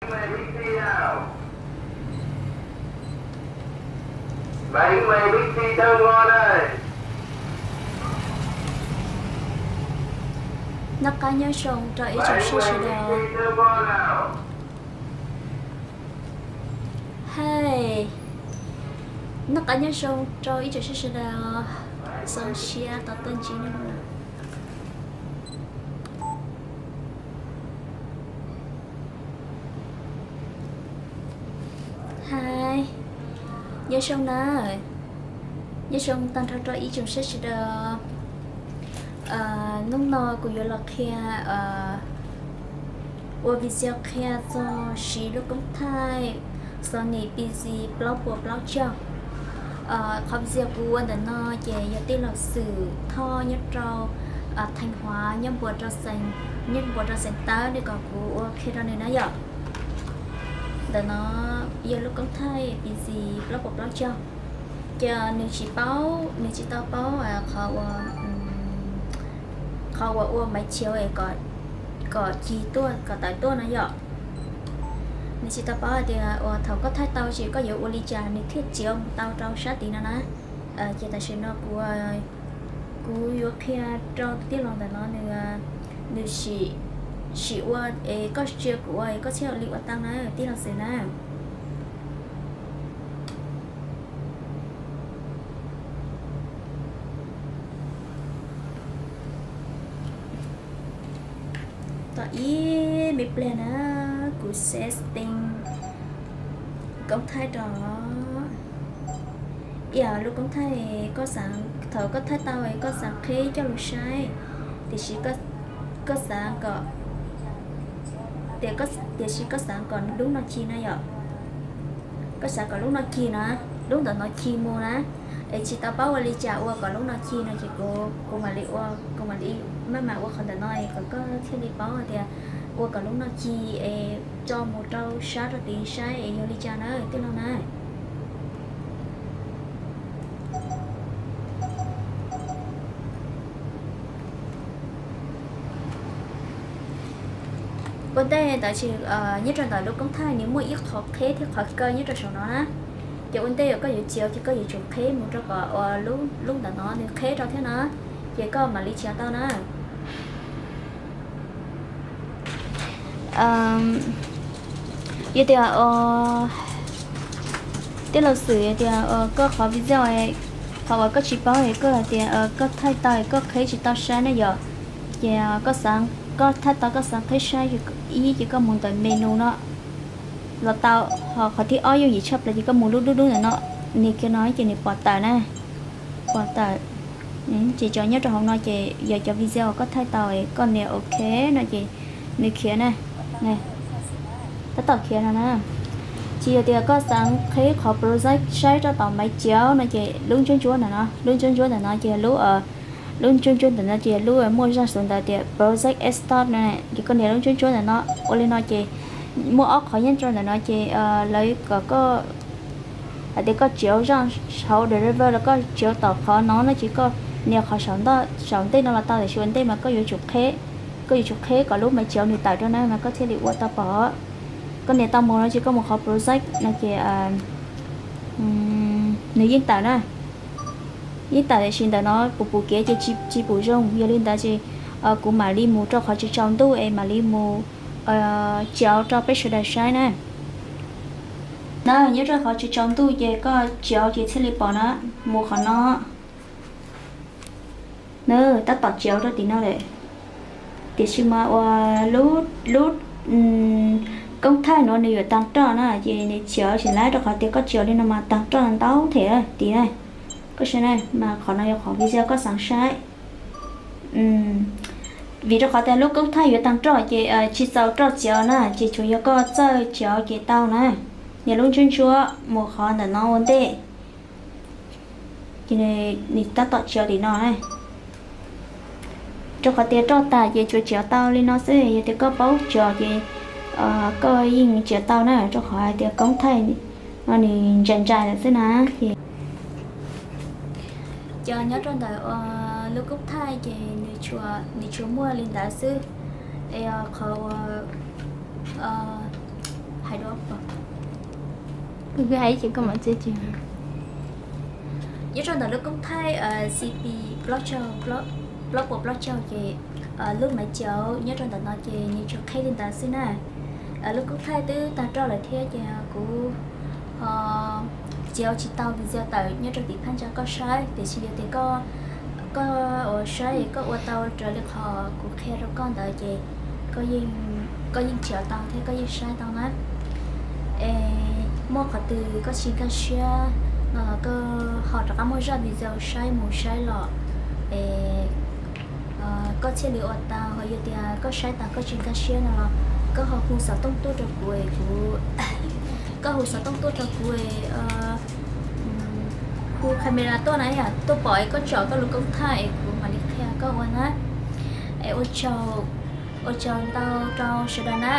Noj qab nyob zoo rau ib tsoom saib sawv daws. Hais, noj qab nyob zoo rau ib tsoom saib sawv daws. Xoo siab tau tuaj ntsib no. Hais, nyob zoo na, nyob zoo tag nrho rau ib tsoom saib sawv daws. Hnub no kuv yuav los qhia, ua video qhia txog siv lub koob thaij Sony P Z plaub puas plaub caug. Qhov video kuv ua ntawm no ces yog tij laug Xwm Thoj nyob rau Theej Huav, nyob npuas rau xeem, nyob npuas rau xeem Tawb, nws kom kuv ua qhia rau nws na yom. Ntawm no yog lub koob thaij P Z plaub puas plaub caug. Ces nws tsis paub, nws tsis tau paub qhov uas, qhov uas ua maiv chiav kom ci tuaj, kom tawm tuaj no yom. Nws tsis tau paub hais tias uas thaum koj thaij tau ces koj yuav ua li cas nws thiaj txiav mus tau rau sab tid no na. Ces tam sim no kuv, kuv yuav qhia rau tij laug ntawm no nws, nws sim, sim ua es koj sim ua es koj thiaj li ua tau na tij laug Xwm na. Tos ib me pliag na, kuv setting koob thaij rau. Ib yam lub koob thaij koj xav, thaum koj thaij tau koj xav qheb coj lug saib, tiam sis koj xav kom, tiam sis koj xav kom lub no ci na yom. Koj xav kom lub no ci na, lub ntawm no ci mus na, es tsis tau paub ua li cas ua kom lub no ci no ces kuv, kuv mam li ua, kuv mam li maj mam ua qhov ntawm no es kom koj thiaj li paub hais tias ua kom lub no ci es tso mus rau sab rau tid saib es yog li cas na tij laug na. Ua ntej ntawd ces nyob rau ntawm lub koob thaij nws muaj ib qho qheb thiab qhov kaw nyob rau saum no na. Ces ua ntej uas koj yuav txiav ces koj yuav tsum qheb mus rau kom ua lub ntawm no nws qheb rau thiab na, ces koj mam li txiav tau na. Yog tias tij laug Xwm, yog tias koj qhov video, qhov uas koj tsis paub es koj hais tias koj thaij tau koj qheb tsis tau saib na yom, ces koj xav, koj thaij tau koj xav qheb saib, ib ces koj mus ntawm menu no, los tau, ho qhov thib ob yooj yim tshaj plaws ces koj mus lub dub dub ntawm no, nias kiag no ces nws pom tawm na, pom tawm. Ces cov nyob rau hauv no ces yog cov video koj thaij tau, koj nias ok no ces nws khiav na, tab tom khiav no na. Ces yog tias koj xav qheb qhov project saib rau tom maiv ciav no ces lub ntsuab ntsuab ntawm no, lub ntsuab ntsuab ntawm no ces lub, lub ntsuab ntsuab ntawm no ces lub muaj zaj xov ntawd tias project start no, ces koj nias lub ntsuab ntsuab ntawm no. Ua li no ces muaj ob qhov nyob rau ntawm no ces lawv kom koj hais tias koj txiav zaj hauv driver los koj txiav tom qhov no no ces koj nias qhov saum ntej no los tau, tiam sis ua ntej mas koj yuav tsum qheb, koj yuav tsum qheb kom lub maiv ciav nws tawm rau na mas koj thiaj li ua tau pom. Koj nias tau mus no ces koj mus qhov project no ces nws yeej tawm na, yeej tawm, tiam sis ntawm no pum pum kev ces tsis pum zoo. Yog li ntawd ces kuv mam li mus rau qhov tsis tsaus ntuj es mam li mus txiav rau peb sawv daws saib na. Na nyob rau qhov tsis tsaus ntuj ces koj txiav ces thiaj li pom na, mus qhov no. Na tab tom txiav rau tim no lawm, tiam sis mas ua lub, lub koob thaij no nws yuav tag roj na ces nws txiav tsis laib rau qhov tias koj txiav li no mas tag roj ntau thiab tim na. Koj saib na, mas qhov no yog qhov video koj xav saib. Vim rau qhov tias lub koob thaij yuav tag roj ces tsis txaus roj txiav na, ces tsuas yog koj txawj txiav ces tau na. Nias lub ntsuab ntsuab mus qhov ntawm no ua ntej, ces nws tab tom txiav tim no na. Rau qhov tias roj tas ces tsuas txiav tau li no xwb, yog tias koj paub txiav ces koj yeej txiav tau na, rau qhov hais tias koob thaij no nws ntsais ntsais lawm xwb na. Ces cov nyob rau ntawm lub koob thaij ces nws tsuas muaj li ntawd xwb. Es qhov uas Kuv hais ib ces koj mam txiav tsis. Nyob rau ntawm lub koob thaij C P plaub caug, plaub puas plaub caug ces lub maiv cauv nyob rau ntawm no ces nws tsuas qhib li ntawd xwb na. Lub koob thaij twb tag roj lawm thiab ces kuv ho txiav tsis tau video tawm nyob rau tim phab ntsa koj saib, tiam sis yog tias koj, koj ua saib koj ua tau raws li qhov kuv qhia rau koj ntawd ces koj yeej txiav tau thiab koj yeej saib tau na. Es muaj qhov twg koj tsis nkag siab no los koj ho rov qab muaj zaj video saib mus saib los, es koj thiaj li ua tau. Ho yog tias koj saib tau koj tsis nkag siab no los koj ho hu xov tooj tuaj rau kuv es kuv, koj hu xov tooj tuaj rau kuv es hu camera tuaj na, yog tuaj pom es koj tsom koj lub koob thaij es kuv mam li qhia koj ua na. Es ua tsaug, ua tsaug ntau rau sawv daws na.